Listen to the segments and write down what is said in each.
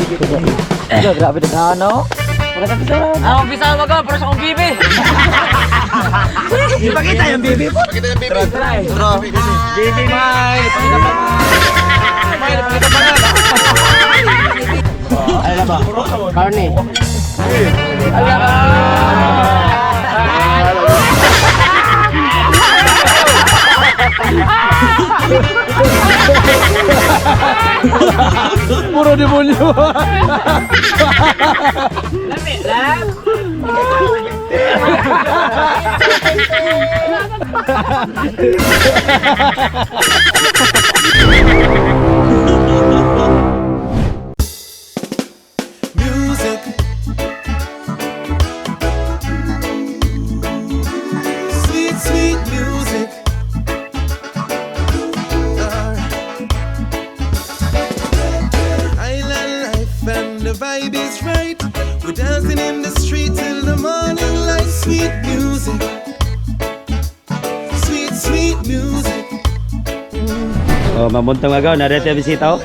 Grabe na ano. Ako bisa magaw para sa akong bibi. Ipakita yung bibi po. Pakita yung baby. Try. Baby Mike. Pakita pa. Mike, pakita pa nga. Ano na ba? Carne. Puro demonyo. Music. Sweet, sweet music. Island life and the vibe is right. We're dancing in the street till the morning light. Sweet music. Sweet, sweet music. Oh, mamuntong agaw, narete ang bisita oh.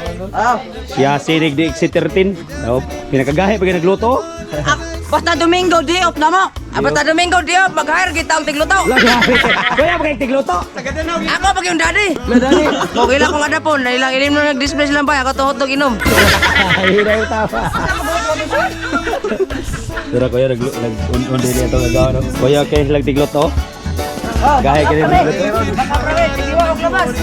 Siya sinig di exit 13. Oh, pinakagahi pag nagluto. Ah, basta Domingo di off na mo. Ah, basta Domingo di off, mag-hire kita og tigluto. Lah, grabe. Kuya, pag tigluto. Ako pag yung daddy. Okay lang kung adapon, ilang ilim na nag-display silang bay, ako tuhot og inom. Ay, yung tama. Pero kuya, nag nag un din ito agaw no. Kuya, kay lang tigluto. Gahi kini nagluto. Baka prawe, tigiwa og labas.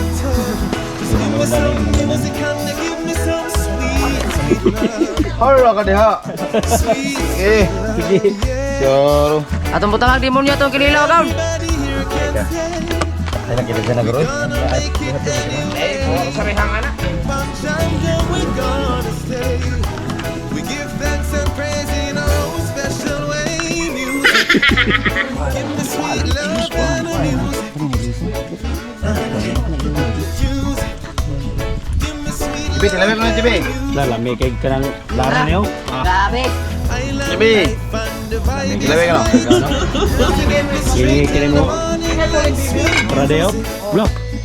Music and they give me some sweet, sweet love. Horror ka diha. Sweet, Eh. Sige. Sure. Atong butang ang demonyo atong kinilaw kaon. everybody here can say. Ay, nakita siya nagro. Gonna make it anyway. Pangchanga, we're gonna stay. We give thanks and praise in our own special way. Music, give me sweet love and the music. Music, give me sweet Jibi, tilami mo na, Jibi. La, lami kay kanang lara niyo. Grabe. Island Jibi. life and the vibe is Tilami ka no. right. In the Kini street kini till the mo morning light. Sweet pradeo. Bro,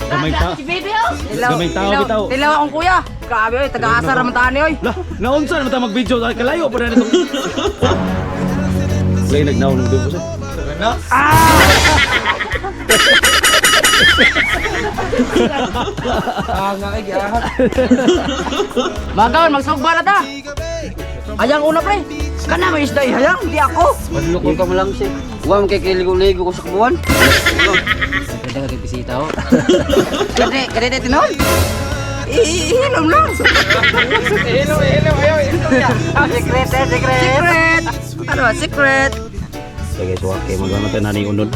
gamay ta. Gamay tao bitaw. Tilaw akong kuya. Grabe oy, taga-asa ra man tani oy. Lah, naunsa naman ta mag-video kalayo pa na nito. Lay nagnaon ng dubo sa. Magaon magsugba na ta. Ayang una pre. Kana may isda hayang di ako. Madlukol ka mo lang siya. Huwag mo kay kiligo-ligo ko sa kabuan. Ganda ka bisita oh. Kade kade tinon. Iinom lang. Hello, hello, ayaw. Secret, secret. Secret. Ano ba secret? Sige, so okay, magano tayo nani unod.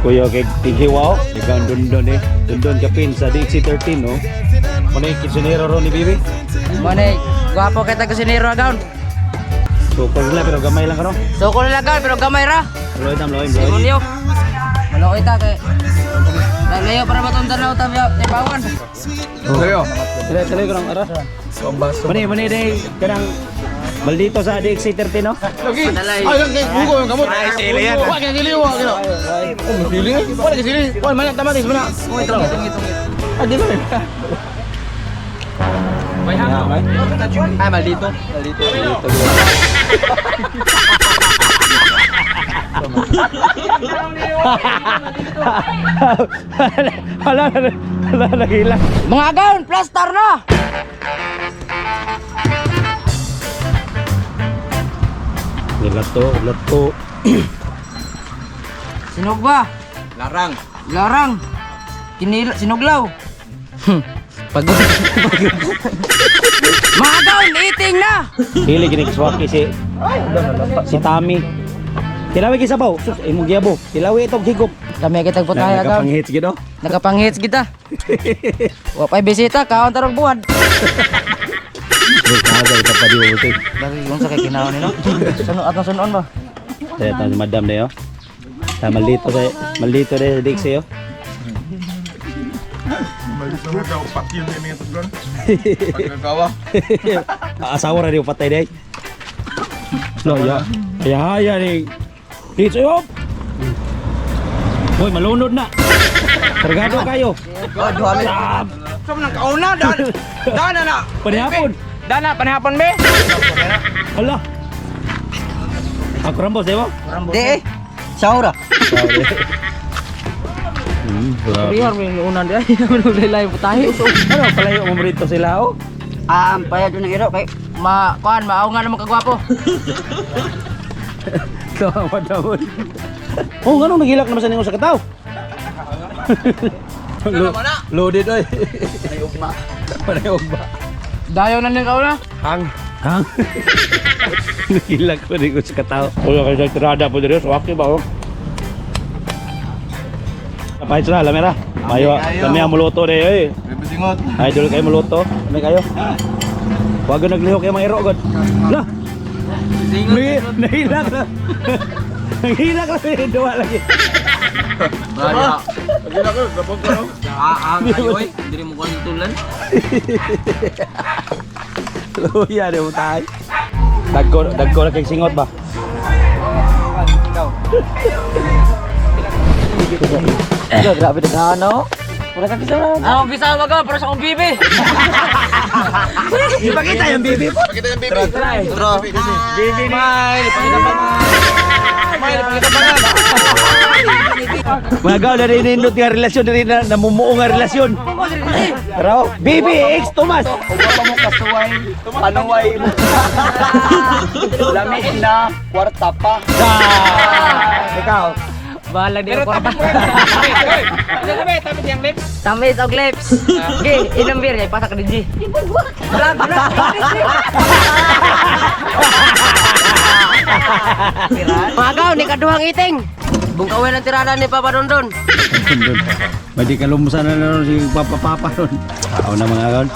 Kuya, kay tighiwaw, ikaw ang dundon eh. Dundon kapin sa DXC 13, no? Muna yung kitsunero ron ni Bibi. Mane, gwapo kay ta kusinero agaon. So, pag sila, pero gamay lang ka, no? Suko na lang pero gamay ra. Loy tam, loy, loy. Demonyo. Malokoy ta kay. Layo para matong tanaw ta tibawan. Tayo. Tuloy, tuloy ko ng ara. Muna, muna, day, kanang maldito sa DXC 13, no? Lagi. Ay, lang kay bugo yung kamot. Ay, sili yan. Wa kay sili wa kay. Oh, sili. Wala kay sili. Wala man tamatis man. Uy, itong itong itong. Ah, di ba? Ay, maldito. Maldito. Maldito. Hala, hala, hala, nagila. Mga agaon, plaster na. Nilato, lato. Sinugba. Larang. Larang. Kinil sinuglaw. Pagod. Mga agaon, eating na. Dili gini kiswaki si si Tami. Tilawi kisabaw, sus imong giyabo. Tilawi itong higop. Kami kitag putahe agaon. Nakapanghits gid oh. Nakapanghits kita. Wa pa'y bisita, kaon tarong buwan. Bukaza ito pa di mo buti. Lagi yung sa kay kinaon ni no. Suno atong sunon ba? Kaya tayo si Madam na yun. Ta maldito sa maldito de sa Dixie oh. Pagkakawa. Asawa ra di patay day. Lo ya. Ya ya ni. Dito yo. Hoy, malunod na. Kargado kayo. Oh, duha mi. Sa man kauna dan. Dan na. Panihapon. Dana panihapon be. Hala. Ako rambos, di ba? Di eh. Sahura. Grabe. Rihar mo yung unan di ay. Maglilay po tayo. Ano, palayo mo rito sila, oh. Ah, ang payad ng iro kay Ma, kuan, maaw nga naman kagwapo. Tawa daw. Oh, ganun nagilak naman sa ningo sa kataw. Loaded oy. Panay ugma. Panay ugma. Dayo na ning kauna. Hang. Hang. Nagilak ko ningo sa kataw. Ulo kay sa tirada po diri, waki ba oh. Kapahit sila, lamera. Mayo, kami ang muluto de oy. Idol kayo muluto. Kami kayo. Wag naglihok kayo mga iro god. Lah. Nahilak na. Nahilak na eh, duwa lagi. Ah, kayo oy. Diri mo kuan tulan. Luya di mo tayo. Dagko, dagko na kay singot ba? Grabe na ano. Wala ka kisama. Ako bisama ka para sa akong bibi. Ipakita yung bibi po. Pakita yung baby. Tara. Baby Smile, pakita pa. Smile, pakita pa. Mga gaw, narinindot nga relasyon, narin na namumuo nga relasyon. Pero, Bibi X Tomas. Uwa pa mo kasuway, panuway mo. Lami na, kwarta pa. Ikaw. Bahala di ako. Tabi, tabi siyang lips. Tamis og lips. Okay, inom beer kay pasa ka DJ. Vlog, vlog. Mga gaw, ni kaduhang iting. Bungkawin ang tirada ni Papa Dondon. Madi kalumusan na nanon si Papa Papa ron. Tao na mga gaw.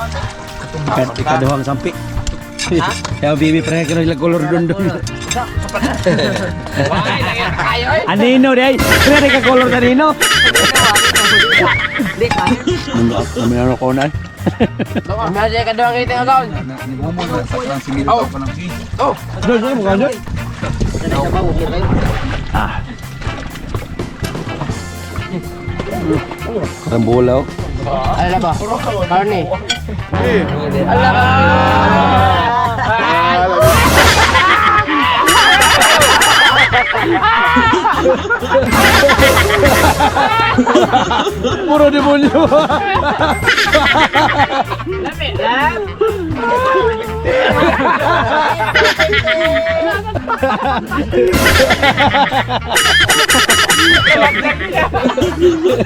Ikaduhang sampi. Kaya bibi pre kano sila color dun dun. Anino day? Pre ka color kanino? Di ka. Kami na ko na. May kaduhang iting agaw. Oh. Doon doon mukha doon. Ah. Karambola oh. Ala ba? Karne. Ala ba? Puro demonyo.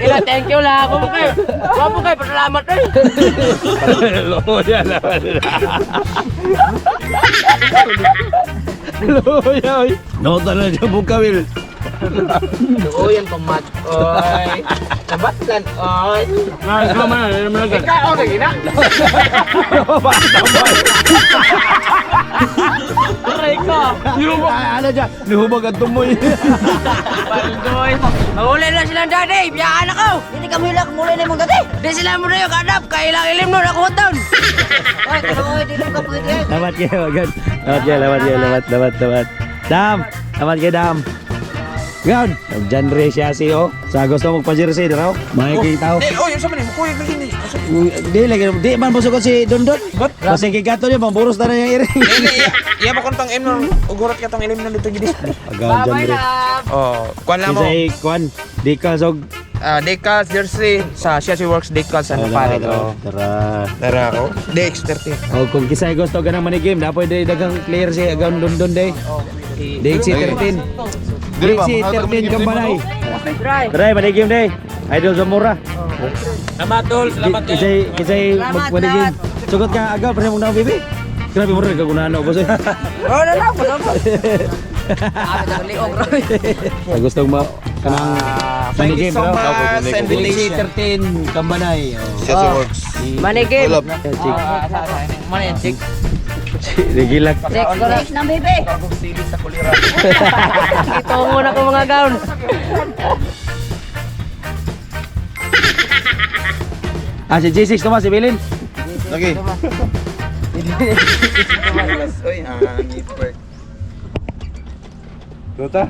Ila, thank you lah. Ako kayo. Ako kayo, pasalamat eh. Loya naman. Loya oy. Nota na siya bukawil. Uy, ang tomat. Oy. Nabatlan. Oy. Ikaw lagi na. Aray ko. Ano dyan? Nihubag ang tumoy. Baldoy. Mahuli na silang daddy. Biyaan ako. Hindi ka mulak, muli na mong dati. Di sila mo na yung kadap. Kailang ilim nun. Ako down. Oy, tanong, di ka pwede. Lamat kayo, agad. Lamat kayo, lamat kayo, lamat, lamat, lamat. Dam! Lamat kayo, dam. Gan! Diyan rin siya si oh. Sa gusto magpa-jersey, daraw. Makikita tao. Eh, oh, yung sa manin, kuya lagi ni. Di lagi, di man busog si Dondon. Kasi kay Gato niya, pamburos na na yung iring. Ini iya, iya pa kon tong M no, ugurat ka tong ilim na dito gi-display. Agaw dyan rin. Oh, kuan lang mo. Kisay, kwan, di ka sog. Ah, decals jersey sa Siasi Works decals ano pare ko. Tara. Tara ako. DX13. O kung kisay gusto ganang manigim, dapoy day dagang clear si agaw Dondon day. DXC 13. DXC 13 kambalay. Try manigim day. Idol Zamora. Salamat tol, Kisay kisay magmanigim. Sugot ka agaw pre mong naong bibi. Grabe mo rin kagunano boss. Oh, na lang. Ah, liog, Roy. Ay gusto mo kanang Thank you manigim so bro. much sa DXC invitation. 13 kambalay. Oh. Siasi Works. Money game. Chick. Money chick. Rigilak. Chick ko na. Next na, bebe. Itungo na ko mga gown. Ah si G6 Tomas, si Bilin. Okay. Oy, ah, network. Dota.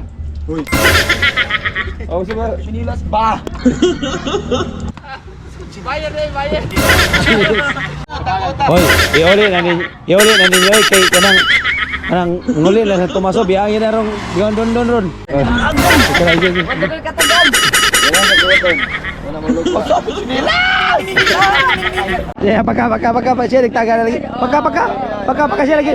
Uy. Oh, sige. Sinilas ba? Hoy, iuli na ninyo, iuli na ninyo eh, kay kanang kanang nguli lang sa Tomaso biyangin na rong biyan don don ron. Matagal katagal. Yeah, pagka pagka pagka pa siya nagtaga na lagi. Pagka pagka pagka pagka siya lagi.